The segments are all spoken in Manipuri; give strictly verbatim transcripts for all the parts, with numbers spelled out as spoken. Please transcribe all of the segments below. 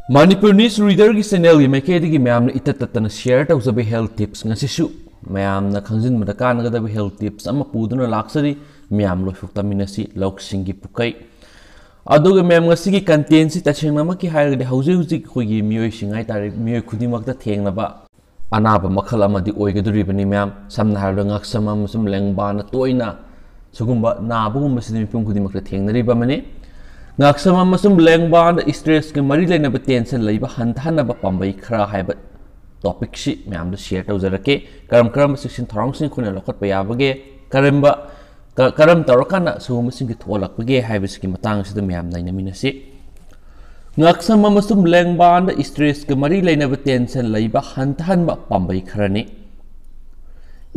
Manipur News Readerꯒꯤ channelꯒꯤ ꯃꯥꯏꯀꯩꯗꯒꯤ ꯃꯌꯥꯝꯅ ꯏꯇꯠ ꯇꯠꯇꯅ share ꯇꯧꯖꯕ health tips, ꯉꯁꯤꯁꯨ ꯃꯌꯥꯝꯅ ꯈꯪꯖꯤꯟꯕꯗ ꯀꯥꯟꯅꯒꯗꯕ health tips ꯑꯃ ꯄꯨꯗꯨꯅ ꯂꯥꯛꯆꯔꯤ꯫ ꯃꯌꯥꯝ ꯂꯣꯏꯐꯥꯎ ꯇꯥꯃꯤꯟꯅꯁꯤ ꯂꯧꯁꯤꯡꯒꯤ ꯄꯨꯀꯩ꯫ ꯑꯗꯨꯒ ꯃꯌꯥꯝ, ꯉꯁꯤꯒꯤ contentꯁꯤ ꯇꯁꯦꯡꯅꯃꯛꯀꯤ ꯍꯥꯏꯔꯒꯗꯤ ꯍꯧꯖꯤꯛ ꯍꯧꯖꯤꯛ ꯑꯩꯈꯣꯏꯒꯤ ꯃꯤꯑꯣꯏꯁꯤꯡ ꯍꯥꯏꯇꯥꯔꯦ, ꯃꯤꯑꯣꯏ ꯈꯨꯗꯤꯡꯃꯛꯇ ꯊꯦꯡꯅꯕ ꯑꯅꯥꯕ ꯃꯈꯜ ꯑꯃꯗꯤ ꯑꯣꯏꯒꯗꯧꯔꯤꯕꯅꯤ ꯃꯌꯥꯝ꯫ ꯁꯝꯅ ꯍꯥꯏꯔꯕꯗ ꯉꯛꯁꯝ ꯑꯃꯁꯨꯡ ꯂꯦꯡꯕꯥꯟꯅ ꯇꯣꯏꯅ ꯁꯤꯒꯨꯝꯕ ꯅꯥꯕꯒꯨꯝꯕꯁꯤꯗꯤ ꯃꯤꯄꯨꯝ ꯈꯨꯗꯤꯡꯃꯛꯇ ꯊꯦꯡꯅꯔꯤꯕ ꯑꯃꯅꯤ꯫ ꯉꯛꯁꯝ ꯑꯃꯁꯨꯡ ꯂꯦꯡꯕꯥꯟꯗ stressꯀ ꯃꯔꯤ ꯂꯩꯅꯕ tension ꯂꯩꯕ ꯍꯟꯊꯍꯟꯅꯕ ꯄꯥꯝꯕꯩ ꯈꯔ ꯍꯥꯏꯕ topicꯁꯤ ꯃꯌꯥꯝꯗ share ꯇꯧꯖꯔꯛꯀꯦ꯫ ꯀꯔꯝ ꯀꯔꯝꯕ ꯆꯦꯛꯁꯤꯟ ꯊꯧꯔꯥꯡꯁꯤꯡ ꯑꯩꯈꯣꯏꯅ ꯂꯧꯈꯠꯄ ꯌꯥꯕꯒꯦ, ꯀꯔꯝꯕ ꯀ-, ꯀꯔꯝ ꯇꯧꯔꯀꯥꯟꯗ ꯁꯤꯒꯨꯝꯕꯁꯤꯡꯁꯤ ꯊꯣꯛꯍꯜꯂꯛꯄꯒꯦ ꯍꯥꯏꯕꯁꯤꯒꯤ ꯃꯇꯥꯡꯁꯤꯗ ꯃꯌꯥꯝ ꯅꯩꯅꯃꯤꯟꯅꯁꯤ꯫ ꯉꯛꯁꯝ ꯑꯃꯁꯨꯡ ꯂꯦꯡꯕꯥꯟꯗ stressꯀ ꯃꯔꯤ ꯂꯩꯅꯕ tension ꯂꯩꯕ ꯍꯟꯊꯍꯟꯕ ꯄꯥꯝꯕꯩ ꯈꯔꯅꯤ꯫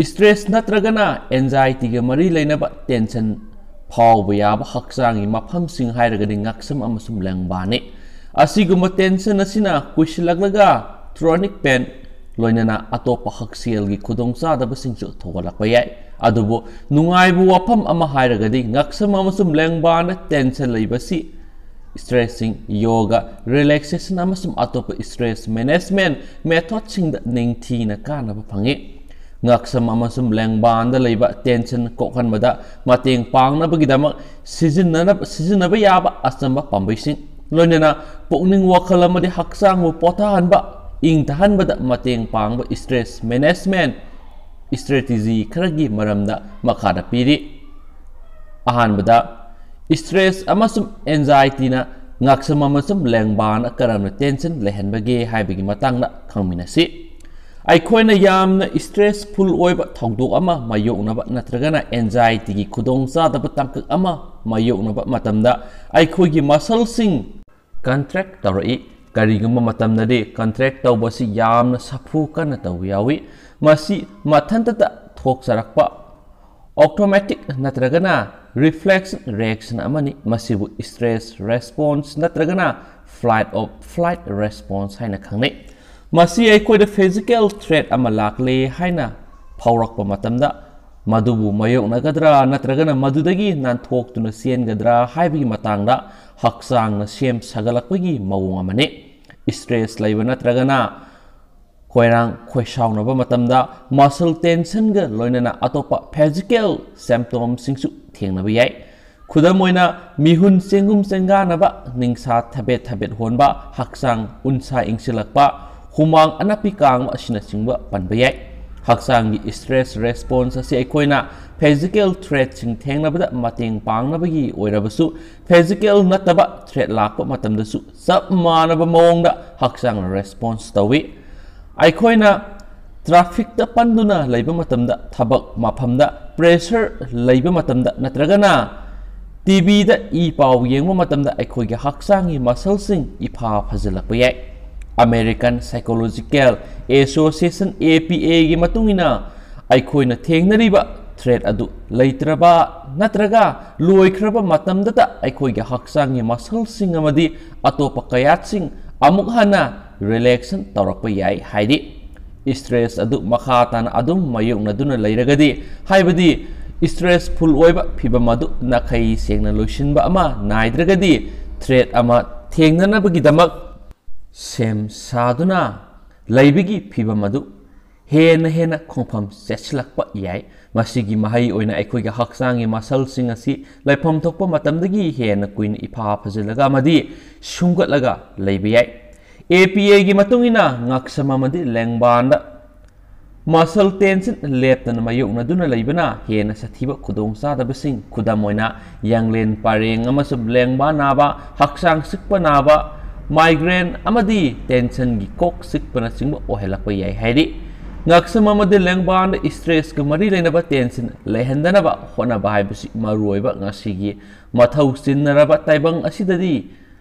Stress ꯅꯠꯇ꯭ꯔꯒꯅ anxietyꯒ ꯃꯔꯤ ꯂꯩꯅꯕ tension ꯐꯥꯎꯕ ꯌꯥꯕ ꯍꯛꯆꯥꯡꯒꯤ ꯃꯐꯝꯁꯤꯡ ꯍꯥꯏꯔꯒꯗꯤ ꯉꯛꯁꯝ ꯑꯃꯁꯨꯡ ꯂꯦꯡꯕꯥꯟꯅꯤ꯫ ꯑꯁꯤꯒꯨꯝꯕ tension ꯑꯁꯤꯅ ꯀꯨꯏꯁꯤꯜꯂꯛꯂꯒ chronic pain ꯂꯣꯏꯅꯅ ꯑꯇꯣꯞꯄ ꯍꯛꯁꯦꯜꯒꯤ ꯈꯨꯗꯣꯡꯆꯥꯗꯕꯁꯤꯡꯁꯨ ꯊꯣꯛꯍꯜꯂꯛꯄ ꯌꯥꯏ꯫ ꯑꯗꯨꯕꯨ ꯅꯨꯡꯉꯥꯏꯕ ꯋꯥꯐꯝ ꯑꯃ ꯍꯥꯏꯔꯒꯗꯤ ꯉꯛꯁꯝ ꯑꯃꯁꯨꯡ ꯂꯦꯡꯕꯥꯟꯗ tension ꯂꯩꯕꯁꯤ stretching, yoga, relaxation ꯑꯃꯁꯨꯡ ꯑꯇꯣꯞꯄ stress management methodꯁꯤꯡꯗ ꯅꯤꯡꯊꯤꯅ ꯀꯥꯟꯅꯕ ꯐꯪꯏ꯫ ꯉꯛꯁꯝ ꯑꯃꯁꯨꯡ ꯂꯦꯡꯕꯥꯟꯗ ꯂꯩꯕ tension ꯀꯣꯛꯍꯟꯕꯗ ꯃꯇꯦꯡ ꯄꯥꯡꯅꯕꯒꯤꯗꯃꯛ ꯁꯤꯖꯤꯟꯅꯅꯕ, ꯁꯤꯖꯤꯟꯅꯕ ꯌꯥꯕ ꯑꯆꯝꯕ ꯄꯥꯝꯕꯩꯁꯤꯡ, ꯂꯣꯏꯅꯅ ꯄꯨꯛꯅꯤꯡ ꯋꯥꯈꯜ ꯑꯃꯗꯤ ꯍꯛꯆꯥꯡꯕꯨ ꯄꯣꯊꯥꯍꯟꯕ, ꯏꯪꯊꯍꯟꯕꯗ ꯃꯇꯦꯡ ꯄꯥꯡꯕ stress management strategy ꯈꯔꯒꯤ ꯃꯔꯝꯗ ꯃꯈꯥꯗ ꯄꯤꯔꯤ꯫ ꯑꯍꯥꯟꯕꯗ, stress ꯑꯃꯁꯨꯡ anxietyꯅ ꯉꯛꯁꯝ ꯑꯃꯁꯨꯡ ꯂꯦꯡꯕꯥꯟ ꯀꯔꯝꯅ tension ꯂꯩꯍꯟꯕꯒꯦ ꯍꯥꯏꯕꯒꯤ ꯃꯇꯥꯡꯗ ꯈꯪꯃꯤꯟꯅꯁꯤ꯫ ꯑꯩꯈꯣꯏꯅ ꯌꯥꯝꯅ stressful ꯑꯣꯏꯕ ꯊꯧꯗꯣꯛ ꯑꯃ ꯃꯥꯌꯣꯛꯅꯕ ꯅꯠꯇ꯭ꯔꯒꯅ anxietyꯒꯤ ꯈꯨꯗꯣꯡꯆꯥꯗꯕ ꯇꯥꯡꯀꯛ ꯑꯃ ꯃꯥꯌꯣꯛꯅꯕ ꯃꯇꯝꯗ ꯑꯩꯈꯣꯏꯒꯤ muscleꯁꯤꯡ contract ꯇꯧꯔꯛꯏ꯫ ꯀꯔꯤꯒꯨꯝꯕ ꯃꯇꯝꯗꯗꯤ contract ꯇꯧꯕꯁꯤ ꯌꯥꯝꯅ ꯁꯥꯐꯨ ꯀꯟꯅ ꯇꯧꯕ ꯌꯥꯎꯏ꯫ ꯃꯁꯤ ꯃꯊꯟꯇꯇ ꯊꯣꯛꯆꯔꯛꯄ automatic ꯅꯠꯇ꯭ꯔꯒꯅ reflex reaction ꯑꯃꯅꯤ꯫ ꯃꯁꯤꯕꯨ stress response ꯅꯠꯇ꯭ꯔꯒꯅ flight or flight response ꯍꯥꯏꯅ ꯈꯪꯅꯩ꯫ ꯃꯁꯤ ꯑꯩꯈꯣꯏꯗ physical threat ꯑꯃ ꯂꯥꯛꯂꯦ ꯍꯥꯏꯅ ꯐꯥꯎꯔꯛꯄ ꯃꯇꯝꯗ ꯃꯗꯨꯕꯨ ꯃꯥꯌꯣꯛꯅꯒꯗ꯭ꯔꯥ ꯅꯠꯇ꯭ꯔꯒꯅ ꯃꯗꯨꯗꯒꯤ ꯅꯥꯟꯊꯣꯛꯇꯨꯅ ꯆꯦꯟꯒꯗ꯭ꯔꯥ ꯍꯥꯏꯕꯒꯤ ꯃꯇꯥꯡꯗ ꯍꯛꯆꯥꯡꯅ ꯁꯦꯝ ꯁꯥꯒꯠꯂꯛꯄꯒꯤ ꯃꯑꯣꯡ ꯑꯃꯅꯤ꯫ Stress ꯂꯩꯕ ꯅꯠꯇ꯭ꯔꯒꯅ ꯈꯣꯏꯔꯥꯡ ꯈꯣꯏꯁꯥꯎꯅꯕ ꯃꯇꯝꯗ muscle tensionꯒ ꯂꯣꯏꯅꯅ ꯑꯇꯣꯞꯄ physical symptomꯁꯤꯡꯁꯨ ꯊꯦꯡꯅꯕ ꯌꯥꯏ꯫ ꯈꯨꯗꯝ ꯑꯣꯏꯅ, ꯃꯤꯍꯨꯟ ꯆꯦꯡꯒꯨꯝ ꯆꯦꯡꯒꯥꯅꯕ, ꯅꯤꯡꯁꯥ ꯊꯕꯦꯠ ꯊꯕꯦꯠ ꯍꯣꯟꯕ, ꯍꯛꯆꯥꯡ ꯎꯟꯁꯥ ꯏꯪꯁꯤꯜꯂꯛꯄ, ꯍꯨꯃꯥꯡ ꯑꯅꯞꯄꯤ ꯀꯥꯡꯕ ꯑꯁꯤꯅꯆꯤꯡꯕ ꯄꯟꯕ ꯌꯥꯏ꯫ ꯍꯛꯆꯥꯡꯒꯤ stress response ꯑꯁꯤ ꯑꯩꯈꯣꯏꯅ physical threatꯁꯤꯡ ꯊꯦꯡꯅꯕꯗ ꯃꯇꯦꯡ ꯄꯥꯡꯅꯕꯒꯤ ꯑꯣꯏꯔꯕꯁꯨ, physical ꯅꯠꯇꯕ threat ꯂꯥꯛꯄ ꯃꯇꯝꯗꯁꯨ ꯆꯞ ꯃꯥꯟꯅꯕ ꯃꯑꯣꯡꯗ ꯍꯛꯆꯥꯡꯅ response ꯇꯧꯏ꯫ ꯑꯩꯈꯣꯏꯅ trafficꯇ ꯄꯟꯗꯨꯅ ꯂꯩꯕ ꯃꯇꯝꯗ, ꯊꯕꯛ ꯃꯐꯝꯗ pressure ꯂꯩꯕ ꯃꯇꯝꯗ, ꯅꯠꯇ꯭ꯔꯒꯅ TVꯗ ꯏ ꯄꯥꯎ ꯌꯦꯡꯕ ꯃꯇꯝꯗ ꯑꯩꯈꯣꯏꯒꯤ ꯍꯛꯆꯥꯡꯒꯤ muscleꯁꯤꯡ ꯏꯐꯥ ꯐꯖꯤꯜꯂꯛꯄ ꯌꯥꯏ꯫ American Psychological Association, APAꯒꯤ ꯃꯇꯨꯡ ꯏꯟꯅ, ꯑꯩꯈꯣꯏꯅ ꯊꯦꯡꯅꯔꯤꯕ threat ꯑꯗꯨ ꯂꯩꯇ꯭ꯔꯕ ꯅꯠꯇ꯭ꯔꯒ ꯂꯣꯏꯈ꯭ꯔꯕ ꯃꯇꯝꯗꯇ ꯑꯩꯈꯣꯏꯒꯤ ꯍꯛꯆꯥꯡꯒꯤ muscleꯁꯤꯡ ꯑꯃꯗꯤ ꯑꯇꯣꯞꯄ ꯀꯌꯥꯠꯁꯤꯡ ꯑꯃꯨꯛ ꯍꯟꯅ relaxation ꯇꯧꯔꯛꯄ ꯌꯥꯏ꯫ ꯍꯥꯏꯗꯤ, stress ꯑꯗꯨ ꯃꯈꯥ ꯇꯥꯅ ꯑꯗꯨꯝ ꯃꯥꯌꯣꯛꯅꯗꯨꯅ ꯂꯩꯔꯒꯗꯤ, ꯍꯥꯏꯕꯗꯤ stressful ꯑꯣꯏꯕ ꯐꯤꯚꯝ ꯑꯗꯨ ꯅꯥꯈꯩ ꯁꯦꯡꯅ ꯂꯣꯏꯁꯤꯟꯕ ꯑꯃ ꯅꯥꯏꯗ꯭ꯔꯒꯗꯤ, threat ꯑꯃ ꯊꯦꯡꯅꯅꯕꯒꯤꯗꯃꯛ ꯁꯦꯝ ꯁꯥꯗꯨꯅ ꯂꯩꯕꯒꯤ ꯐꯤꯚꯝ ꯑꯗꯨ ꯍꯦꯟꯅ ꯍꯦꯟꯅ ꯈꯣꯡꯐꯝ ꯆꯦꯠꯁꯤꯜꯂꯛꯄ ꯌꯥꯏ꯫ ꯃꯁꯤꯒꯤ ꯃꯍꯩ ꯑꯣꯏꯅ ꯑꯩꯈꯣꯏꯒꯤ ꯍꯛꯆꯥꯡꯒꯤ muscleꯁꯤꯡ ꯑꯁꯤ ꯂꯩꯐꯝ ꯊꯣꯛꯄ ꯃꯇꯝꯗꯒꯤ ꯍꯦꯟꯅ ꯀꯨꯏꯅ ꯏꯐꯥ ꯐꯖꯤꯜꯂꯒ ꯑꯃꯗꯤ ꯁꯨꯝꯒꯠꯂꯒ ꯂꯩꯕ ꯌꯥꯏ꯫ APAꯒꯤ ꯃꯇꯨꯡ ꯏꯟꯅ, ꯉꯛꯁꯝ ꯑꯃꯗꯤ ꯂꯦꯡꯕꯥꯟꯗ muscle tension ꯂꯦꯞꯇꯅ ꯃꯥꯌꯣꯛꯅꯗꯨꯅ ꯂꯩꯕꯅ ꯍꯦꯟꯅ ꯁꯥꯊꯤꯕ ꯈꯨꯗꯣꯡꯆꯥꯗꯕꯁꯤꯡ, ꯈꯨꯗꯝ ꯑꯣꯏꯅ, ꯌꯥꯡꯂꯦꯟ ꯄꯔꯦꯡ ꯑꯃꯁꯨꯡ ꯂꯦꯡꯕꯥꯟ ꯅꯥꯕ, ꯍꯛꯆꯥꯡ ꯆꯤꯛꯄ ꯅꯥꯕ, migraine ꯑꯃꯗꯤ tensionꯒꯤ ꯀꯣꯛ ꯆꯤꯛꯄꯅꯆꯤꯡꯕ ꯑꯣꯏꯍꯜꯂꯛꯄ ꯌꯥꯏ꯫ ꯍꯥꯏꯗꯤ, ꯉꯛꯁꯝ ꯑꯃꯗꯤ ꯂꯦꯡꯕꯥꯟꯗ stressꯀ ꯃꯔꯤ ꯂꯩꯅꯕ tension ꯂꯩꯍꯟꯗꯅꯕ ꯍꯣꯠꯅꯕ ꯍꯥꯏꯕꯁꯤ ꯃꯔꯨꯑꯣꯏꯕ ꯉꯁꯤꯒꯤ ꯃꯊꯧ ꯆꯤꯟꯅꯔꯕ ꯇꯥꯏꯕꯪ ꯑꯁꯤꯗꯗꯤ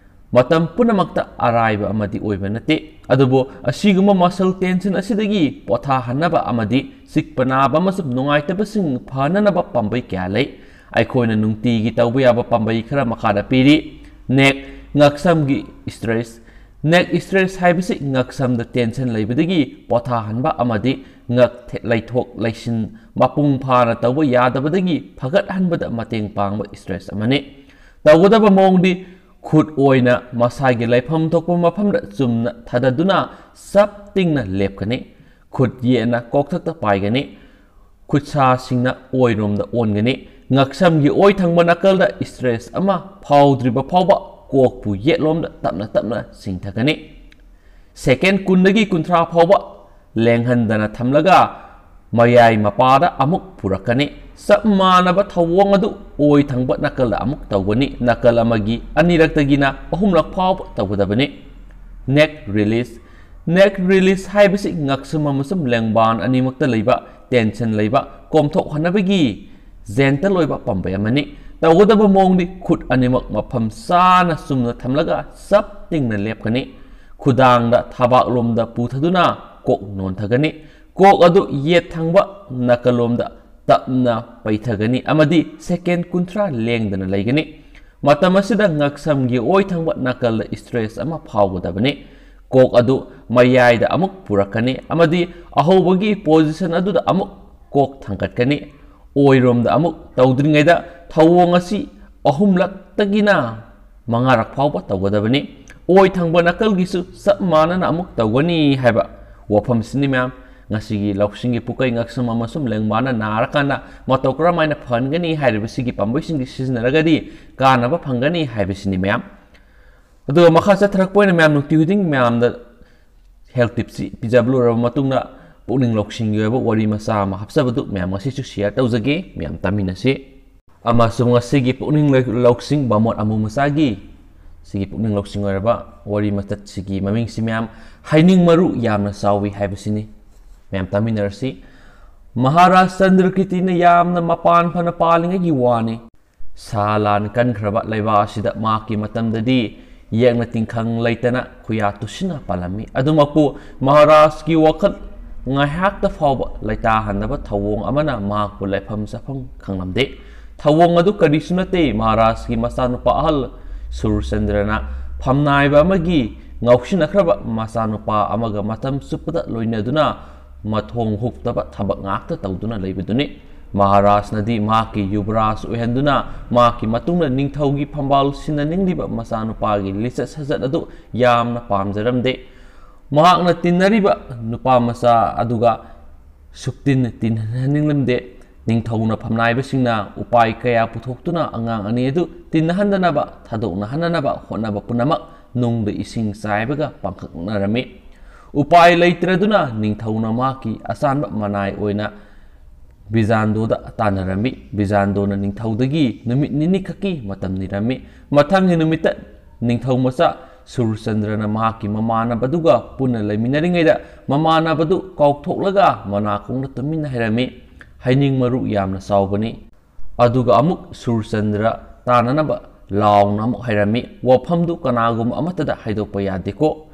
ꯃꯇꯝ ꯄꯨꯝꯅꯃꯛꯇ ꯑꯔꯥꯏꯕ ꯑꯃꯗꯤ ꯑꯣꯏꯕ ꯅꯠꯇꯦ꯫ ꯑꯗꯨꯕꯨ ꯑꯁꯤꯒꯨꯝꯕ muscle tension ꯑꯁꯤꯗꯒꯤ ꯄꯣꯊꯥꯍꯟꯅꯕ ꯑꯃꯗꯤ ꯆꯤꯛꯄ ꯅꯥꯕ ꯑꯃꯁꯨꯡ ꯅꯨꯡꯉꯥꯏꯇꯕꯁꯤꯡ ꯐꯅꯅꯕ ꯄꯥꯝꯕꯩ ꯀꯌꯥ ꯂꯩ꯫ ꯑꯩꯈꯣꯏꯅ ꯅꯨꯡꯇꯤꯒꯤ ꯇꯧꯕ ꯌꯥꯕ ꯄꯥꯝꯕꯩ ꯈꯔ ꯃꯈꯥꯗ ꯄꯤꯔꯤ: neck, ꯉꯛꯁꯝꯒꯤ stress꯫ Neck stress ꯍꯥꯏꯕꯁꯤ ꯉꯛꯁꯝꯗ tension ꯂꯩꯕꯗꯒꯤ ꯄꯣꯊꯥꯍꯟꯕ ꯑꯃꯗꯤ ꯉꯛ ꯊꯦ-, ꯂꯩꯊꯣꯛ ꯂꯩꯁꯤꯟ ꯃꯄꯨꯡ ꯐꯥꯅ ꯇꯧꯕ ꯌꯥꯗꯕꯗꯒꯤ ꯐꯒꯠꯍꯟꯕꯗ ꯃꯇꯦꯡ ꯄꯥꯡꯕ stress ꯑꯃꯅꯤ꯫ ꯇꯧꯒꯗꯕ ꯃꯑꯣꯡꯗꯤ: ꯈꯨꯠ ꯑꯣꯏꯅ ꯃꯁꯥꯒꯤ ꯂꯩꯐꯝ ꯊꯣꯛꯄ ꯃꯐꯝꯗ ꯆꯨꯝꯅ ꯊꯥꯗꯗꯨꯅ ꯆꯞ ꯇꯤꯡꯅ ꯂꯦꯞꯀꯅꯤ꯫ ꯈꯨꯠ ꯌꯦꯠꯅ ꯀꯣꯛꯊꯛꯇ ꯄꯥꯏꯒꯅꯤ꯫ ꯈꯨꯠꯁꯥꯁꯤꯡꯅ ꯑꯣꯏꯔꯣꯝꯗ ꯑꯣꯟꯒꯅꯤ꯫ ꯉꯛꯁꯝꯒꯤ ꯑꯣꯏ ꯊꯪꯕ ꯅꯥꯀꯜꯗ stretch ꯑꯃ ꯐꯥꯎꯗ꯭ꯔꯤꯕ ꯐꯥꯎꯕ ꯀꯣꯛꯄꯨ ꯌꯦꯠꯂꯣꯝꯗ ꯇꯞꯅ ꯇꯞꯅ ꯆꯤꯡꯊꯒꯅꯤ꯫ Second ꯀꯨꯟꯗꯒꯤ ꯀꯨꯟꯊ꯭ꯔꯥ ꯐꯥꯎꯕ ꯂꯦꯡꯍꯟꯗꯅ ꯊꯝꯂꯒ ꯃꯌꯥꯏ ꯃꯄꯥꯗ ꯑꯃꯨꯛ ꯄꯨꯔꯛꯀꯅꯤ꯫ ꯆꯞ ꯃꯥꯟꯅꯕ ꯊꯧꯑꯣꯡ ꯑꯗꯨ ꯑꯣꯏ ꯊꯪꯕ ꯅꯥꯀꯜꯗ ꯑꯃꯨꯛ ꯇꯧꯒꯅꯤ꯫ ꯅꯥꯀꯜ ꯑꯃꯒꯤ ꯑꯅꯤꯔꯛꯇꯒꯤꯅ ꯑꯍꯨꯝꯂꯛ ꯐꯥꯎꯕ ꯇꯧꯒꯗꯕꯅꯤ꯫ Neck release꯫ Neck release ꯍꯥꯏꯕꯁꯤ ꯉꯛꯁꯝ ꯑꯃꯁꯨꯡ ꯂꯦꯡꯕꯥꯟ ꯑꯅꯤꯃꯛꯇ ꯂꯩꯕ tension ꯂꯩꯕ ꯀꯣꯝꯊꯣꯛꯍꯟꯅꯕꯒꯤ gentle ꯑꯣꯏꯕ ꯄꯥꯝꯕꯩ ꯑꯃꯅꯤ꯫ ꯇꯧꯒꯗꯕ ꯃꯑꯣꯡꯗꯤ ꯈꯨꯠ ꯑꯅꯤꯃꯛ ꯃꯐꯝ ꯆꯥꯅ ꯆꯨꯝꯅ ꯊꯝꯂꯒ ꯆꯞ ꯇꯤꯡꯅ ꯂꯦꯞꯀꯅꯤ꯫ ꯈꯨꯗꯥꯡꯗ ꯊꯕꯥꯛꯂꯣꯝꯗ ꯄꯨꯊꯗꯨꯅ ꯀꯣꯛ ꯅꯣꯟꯊꯒꯅꯤ꯫ ꯀꯣꯛ ꯑꯗꯨ ꯌꯦꯠ ꯊꯪꯕ ꯅꯥꯀꯜꯂꯣꯝꯗ ꯇꯞꯅ ꯄꯩꯊꯒꯅꯤ ꯑꯃꯗꯤ second ꯀꯨꯟꯊ꯭ꯔꯥ ꯂꯦꯡꯗꯅ ꯂꯩꯒꯅꯤ꯫ ꯃꯇꯝ ꯑꯁꯤꯗ ꯉꯛꯁꯝꯒꯤ ꯑꯣꯏ ꯊꯪꯕ ꯅꯥꯀꯜꯗ stretch ꯑꯃ ꯐꯥꯎꯒꯗꯕꯅꯤ꯫ ꯀꯣꯛ ꯑꯗꯨ ꯃꯌꯥꯏꯗ ꯑꯃꯨꯛ ꯄꯨꯔꯛꯀꯅꯤ ꯑꯃꯗꯤ ꯑꯍꯧꯕꯒꯤ position ꯑꯗꯨꯗ ꯑꯃꯨꯛ ꯀꯣꯛ ꯊꯥꯡꯒꯠꯀꯅꯤ꯫ ꯑꯣꯏꯔꯣꯝꯗ ꯑꯃꯨꯛ ꯇꯧꯗ꯭ꯔꯤꯉꯩꯗ ꯊꯧꯑꯣꯡ ꯑꯁꯤ ꯑꯍꯨꯝꯂꯛꯇꯒꯤꯅ ꯃꯉꯥꯔꯛ ꯐꯥꯎꯕ ꯇꯧꯒꯗꯕꯅꯤ꯫ ꯑꯣꯏ ꯊꯪꯕ ꯅꯥꯀꯜꯒꯤꯁꯨ ꯆꯞ ꯃꯥꯟꯅꯅ ꯑꯃꯨꯛ ꯇꯧꯒꯅꯤ ꯍꯥꯏꯕ ꯋꯥꯐꯝꯁꯤꯅꯤ ꯃꯌꯥꯝ꯫ ꯉꯁꯤꯒꯤ ꯂꯧꯁꯤꯡꯒꯤ ꯄꯨꯀꯩ ꯉꯛꯁꯝ ꯑꯃꯁꯨꯡ ꯂꯦꯡꯕꯥꯅ ꯅꯥꯔꯀꯥꯟꯗ ꯃꯇꯧ ꯀꯔꯝꯍꯥꯏꯅ ꯐꯍꯟꯒꯅꯤ ꯍꯥꯏꯔꯤꯕꯁꯤꯒꯤ ꯄꯥꯝꯕꯩꯁꯤꯡꯁꯤ ꯁꯤꯖꯤꯟꯅꯔꯒꯗꯤ ꯀꯥꯟꯅꯕ ꯐꯪꯒꯅꯤ ꯍꯥꯏꯕꯁꯤꯅꯤ ꯃꯌꯥꯝ꯫ ꯑꯗꯨꯒ ꯃꯈꯥ ꯆꯠꯊꯔꯛꯄ ꯑꯣꯏꯅ ꯃꯌꯥꯝ ꯅꯨꯡꯇꯤ ꯈꯨꯗꯤꯡ ꯃꯌꯥꯝꯗ health tipꯁꯤ ꯄꯤꯖꯕ ꯂꯣꯏꯔꯕ ꯃꯇꯨꯡꯗ ꯄꯨꯛꯅꯤꯡ ꯂꯧꯁꯤꯡꯒꯤ ꯑꯣꯏꯕ ꯋꯥꯔꯤ ꯃꯆꯥ ꯑꯃ ꯍꯥꯞꯆꯕꯗꯨ ꯃꯌꯥꯝ ꯉꯁꯤꯁꯨ share ꯇꯧꯖꯒꯦ, ꯃꯌꯥꯝ ꯇꯥꯃꯤꯟꯅꯁꯤ꯫ ꯑꯃꯁꯨꯡ ꯉꯁꯤꯒꯤ ꯄꯨꯛꯅꯤꯡ ꯂꯧꯁꯤꯡ ꯕꯥꯃꯣꯟ ꯑꯃꯨ ꯃꯆꯥꯒꯤ ꯁꯤꯒꯤ ꯄꯨꯛꯅꯤꯡ ꯂꯧꯁꯤꯡ ꯑꯣꯏꯔꯕ ꯋꯥꯔꯤ ꯃꯆꯠꯁꯤꯒꯤ ꯃꯃꯤꯡꯁꯤ ꯃꯌꯥꯝ ꯍꯥꯏꯅꯤꯡ ꯃꯔꯨ ꯌꯥꯝꯅ ꯆꯥꯎꯏ ꯍꯥꯏꯕꯁꯤꯅꯤ꯫ ꯃꯌꯥꯝ ꯇꯥꯃꯤꯟꯅꯔꯁꯤ꯫ ꯃꯍꯥꯔꯥꯖ ꯆꯟꯗ꯭ꯔꯀꯤꯔꯇꯤꯅ ꯌꯥꯝꯅ ꯃꯄꯥꯟ ꯐꯅ ꯄꯥꯜꯂꯤꯉꯩꯒꯤ ꯋꯥꯅꯤ꯫ ꯁꯥ ꯂꯥꯟ ꯀꯟꯈ꯭ꯔꯕ ꯂꯩꯕꯥꯛ ꯑꯁꯤꯗ ꯃꯍꯥꯛꯀꯤ ꯃꯇꯝꯗꯗꯤ ꯌꯦꯛꯅ ꯇꯤꯡꯈꯪ ꯂꯩꯇꯅ ꯈꯨꯌꯥ ꯇꯨꯁꯤꯟꯅ ꯄꯥꯜꯂꯝꯃꯤ꯫ ꯑꯗꯨꯃꯛꯄꯨ ꯃꯍꯥꯔꯥꯖꯀꯤ ꯋꯥꯈꯜ ꯉꯥꯏꯍꯥꯛꯇ ꯐꯥꯎꯕ ꯂꯩꯇꯥꯍꯟꯗꯕ ꯊꯧꯑꯣꯡ ꯑꯃꯅ ꯃꯍꯥꯛꯄꯨ ꯂꯩꯐꯝ ꯆꯥꯐꯝ ꯈꯪꯂꯝꯗꯦ꯫ ꯊꯧꯑꯣꯡ ꯑꯗꯨ ꯀꯔꯤꯁꯨ ꯅꯠꯇꯦ, ꯃꯍꯥꯔꯥꯖꯀꯤ ꯃꯆꯥꯅꯨꯄꯥ ꯑꯍꯜ ꯁꯨꯔꯆꯟꯗ꯭ꯔꯅ ꯐꯝꯅꯥꯏꯕ ꯑꯃꯒꯤ ꯉꯥꯎꯁꯤꯟꯅꯈ꯭ꯔꯕ ꯃꯆꯥꯅꯨꯄꯥ ꯑꯃꯒ ꯃꯇꯝ ꯆꯨꯞꯄꯗ ꯂꯣꯏꯅꯗꯨꯅ ꯃꯊꯣꯡ ꯍꯨꯛꯇꯕ ꯊꯕꯛ ꯉꯥꯛꯇ ꯇꯧꯗꯨꯅ ꯂꯩꯕꯗꯨꯅꯤ꯫ ꯃꯍꯥꯔꯥꯖꯅꯗꯤ ꯃꯍꯥꯛꯀꯤ ꯌꯨꯕꯔꯥꯖ ꯑꯣꯏꯍꯟꯗꯨꯅ ꯃꯍꯥꯛꯀꯤ ꯃꯇꯨꯡꯗ ꯅꯤꯡꯊꯧꯒꯤ ꯐꯝꯕꯥꯜ ꯁꯤꯟꯅꯅꯤꯡꯂꯤꯕ ꯃꯆꯥꯅꯨꯄꯥꯒꯤ ꯂꯤꯆꯠ ꯁꯥꯖꯠ ꯑꯗꯨ ꯌꯥꯝꯅ ꯄꯥꯝꯖꯔꯝꯗꯦ꯫ ꯃꯍꯥꯛꯅ ꯇꯤꯟꯅꯔꯤꯕ ꯅꯨꯄꯥ ꯃꯆꯥ ꯑꯗꯨꯒ ꯁꯨꯛꯇꯤꯟ ꯇꯤꯟꯅꯍꯟꯅꯤꯡꯂꯝꯗꯦ꯫ ꯅꯤꯡꯊꯧꯅ ꯐꯝꯅꯥꯏꯕꯁꯤꯡꯅ ꯎꯄꯥꯏ ꯀꯌꯥ ꯄꯨꯊꯣꯛꯇꯨꯅ ꯑꯉꯥꯡ ꯑꯅꯤ ꯑꯗꯨ ꯇꯤꯟꯅꯍꯟꯗꯅꯕ, ꯊꯥꯗꯣꯛꯅꯍꯟꯅꯅꯕ ꯍꯣꯠꯅꯕ ꯄꯨꯝꯅꯃꯛ ꯅꯨꯡꯗ ꯏꯁꯤꯡ ꯆꯥꯏꯕꯒ ꯄꯥꯡꯈꯛꯅꯔꯝꯃꯤ꯫ ꯎꯄꯥꯏ ꯂꯩꯇ꯭ꯔꯗꯨꯅ ꯅꯤꯡꯊꯧꯅ ꯃꯍꯥꯛꯀꯤ ꯑꯆꯥꯟꯕ ꯃꯅꯥꯏ ꯑꯣꯏꯅ ꯕꯤꯖꯥꯟꯗꯣꯗ ꯇꯥꯟꯅꯔꯝꯃꯤ꯫ ꯕꯤꯖꯥꯟꯗꯣꯅ ꯅꯤꯡꯊꯧꯗꯒꯤ ꯅꯨꯃꯤꯠ ꯅꯤꯅꯤ ꯈꯛꯀꯤ ꯃꯇꯝ ꯅꯤꯔꯝꯃꯤ꯫ ꯃꯊꯪꯒꯤ ꯅꯨꯃꯤꯠꯇ ꯅꯤꯡꯊꯧ ꯃꯆꯥ ꯁꯨꯔꯆꯟꯗ꯭ꯔꯅ ꯃꯍꯥꯛꯀꯤ ꯃꯃꯥꯟꯅꯕꯗꯨꯒ ꯄꯨꯟꯅ ꯂꯩꯃꯤꯟꯅꯔꯤꯉꯩꯗ ꯃꯃꯥꯟꯅꯕꯗꯨ ꯀꯥꯎꯊꯣꯛꯂꯒ ꯃꯅꯥꯀꯣꯡꯗ ꯇꯨꯃꯤꯟꯅ ꯍꯥꯏꯔꯝꯃꯤ, "ꯍꯩꯅꯤꯡ ꯃꯔꯨ ꯌꯥꯝꯅ ꯆꯥꯎꯕꯅꯤ"꯫ ꯑꯗꯨꯒ ꯑꯃꯨꯛ ꯁꯨꯔꯆꯟꯗ꯭ꯔ ꯇꯥꯟꯅꯅꯕ ꯂꯥꯎꯅ ꯑꯃꯨꯛ ꯍꯥꯏꯔꯝꯃꯤ, "ꯋꯥꯐꯝꯗꯨ ꯀꯅꯥꯒꯨꯝꯕ ꯑꯃꯠꯇꯗ ꯍꯥꯏꯗꯣꯛꯄ ꯌꯥꯗꯦꯀꯣ"꯫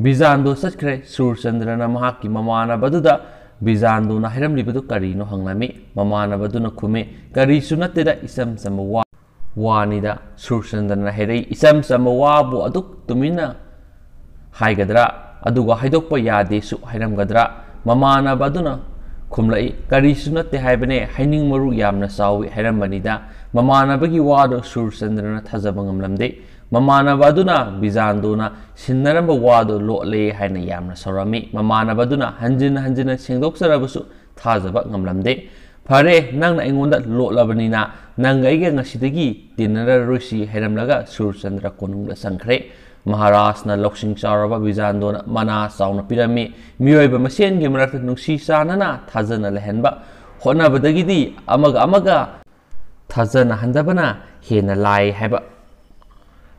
ꯕꯤꯖꯥꯟꯗꯣ ꯆꯠꯈ꯭ꯔꯦ꯫ ꯁꯨꯔꯆꯟꯗ꯭ꯔꯅ ꯃꯍꯥꯛꯀꯤ ꯃꯃꯥꯟꯅꯕꯗꯨꯗ ꯕꯤꯖꯥꯟꯗꯣꯅ ꯍꯥꯏꯔꯝꯂꯤꯕꯗꯨ ꯀꯔꯤꯅꯣ ꯍꯪꯂꯝꯃꯤ꯫ ꯃꯃꯥꯟꯅꯕꯗꯨꯅ ꯈꯨꯝꯃꯤ, "ꯀꯔꯤꯁꯨ ꯅꯠꯇꯦꯗ, ꯏꯆꯝ ꯆꯝꯕ ꯋꯥ ꯋꯥꯅꯤꯗ"꯫ ꯁꯨꯔꯆꯟꯗ꯭ꯔꯅ ꯍꯥꯏꯔꯛꯏ, "ꯏꯆꯝ ꯆꯝꯕ ꯋꯥꯕꯨ ꯑꯗꯨꯛ ꯇꯨꯃꯤꯟꯅ ꯍꯥꯏꯒꯗ꯭ꯔꯥ? ꯑꯗꯨꯒ ꯍꯥꯏꯗꯣꯛꯄ ꯌꯥꯗꯦꯁꯨ ꯍꯥꯏꯔꯝꯒꯗ꯭ꯔꯥ?" ꯃꯃꯥꯟꯅꯕ ꯑꯗꯨꯅ ꯈꯨꯝꯂꯛꯏ, "ꯀꯔꯤꯁꯨ ꯅꯠꯇꯦ ꯍꯥꯏꯕꯅꯦ, ꯍꯩꯅꯤꯡ ꯃꯔꯨ ꯌꯥꯝꯅ ꯆꯥꯎꯏ" ꯍꯥꯏꯔꯝꯕꯅꯤꯗ꯫ ꯃꯃꯥꯟꯅꯕꯒꯤ ꯋꯥꯗꯨ ꯁꯨꯔꯆꯟꯗ꯭ꯔꯅ ꯊꯥꯖꯕ ꯉꯝꯂꯝꯗꯦ꯫ ꯃꯃꯥꯟꯅꯕ ꯑꯗꯨꯅ ꯕꯤꯖꯥꯟꯗꯣꯅ ꯁꯤꯟꯅꯔꯝꯕ ꯋꯥꯗꯨ ꯂꯣꯠꯂꯦ ꯍꯥꯏꯅ ꯌꯥꯝꯅ ꯁꯥꯎꯔꯝꯃꯤ꯫ ꯃꯃꯥꯟꯅꯕ ꯑꯗꯨꯅ ꯍꯟꯖꯤꯟ ꯍꯟꯖꯤꯟꯅ ꯁꯦꯡꯗꯣꯛꯆꯔꯕꯁꯨ ꯊꯥꯖꯕ ꯉꯝꯂꯝꯗꯦ꯫ "ꯐꯔꯦ, ꯅꯪꯅ ꯑꯩꯉꯣꯟꯗ ꯂꯣꯠꯂꯕꯅꯤꯅ ꯅꯪꯒ ꯑꯩꯒ ꯉꯁꯤꯗꯒꯤ ꯇꯤꯟꯅꯔꯔꯣꯏꯁꯤ" ꯍꯥꯏꯔꯝꯂꯒ ꯁꯨꯔꯆꯟꯗ꯭ꯔ ꯀꯣꯅꯨꯡꯗ ꯆꯪꯈ꯭ꯔꯦ꯫ ꯃꯍꯥꯔꯥꯖꯅ ꯂꯧꯁꯤꯡ ꯆꯥꯎꯔꯕ ꯕꯤꯖꯥꯟꯗꯣꯅ ꯃꯅꯥ ꯆꯥꯎꯅ ꯄꯤꯔꯝꯃꯤ꯫ ꯃꯤꯑꯣꯏꯕ ꯃꯁꯦꯟꯒꯤ ꯃꯔꯛꯇ ꯅꯨꯡꯁꯤ ꯆꯥꯟꯅꯅ ꯊꯥꯖꯅ ꯂꯩꯍꯟꯕ ꯍꯣꯠꯅꯕꯗꯒꯤꯗꯤ ꯑꯃꯒ ꯑꯃꯒ ꯊꯥꯖꯅꯍꯟꯗꯕꯅ ꯍꯦꯟꯅ ꯂꯥꯏ ꯍꯥꯏꯕ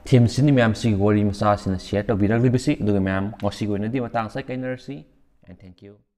ꯊꯤꯝꯁꯤꯅꯤ ꯃꯌꯥꯝꯁꯤꯒꯤ ꯋꯥꯔꯤ ꯃꯆꯥꯁꯤꯅ ꯁꯤꯌꯔ ꯇꯧꯕꯤꯔꯛꯂꯤꯕꯁꯤ꯫ ꯑꯗꯨꯒ ꯃꯌꯥꯝ, ꯉꯁꯤꯒꯤ ꯑꯣꯏꯅꯗꯤ ꯃꯇꯥꯡ ꯑꯁꯤꯗ ꯀꯥꯏꯅꯔꯁꯤ꯫ And thank you.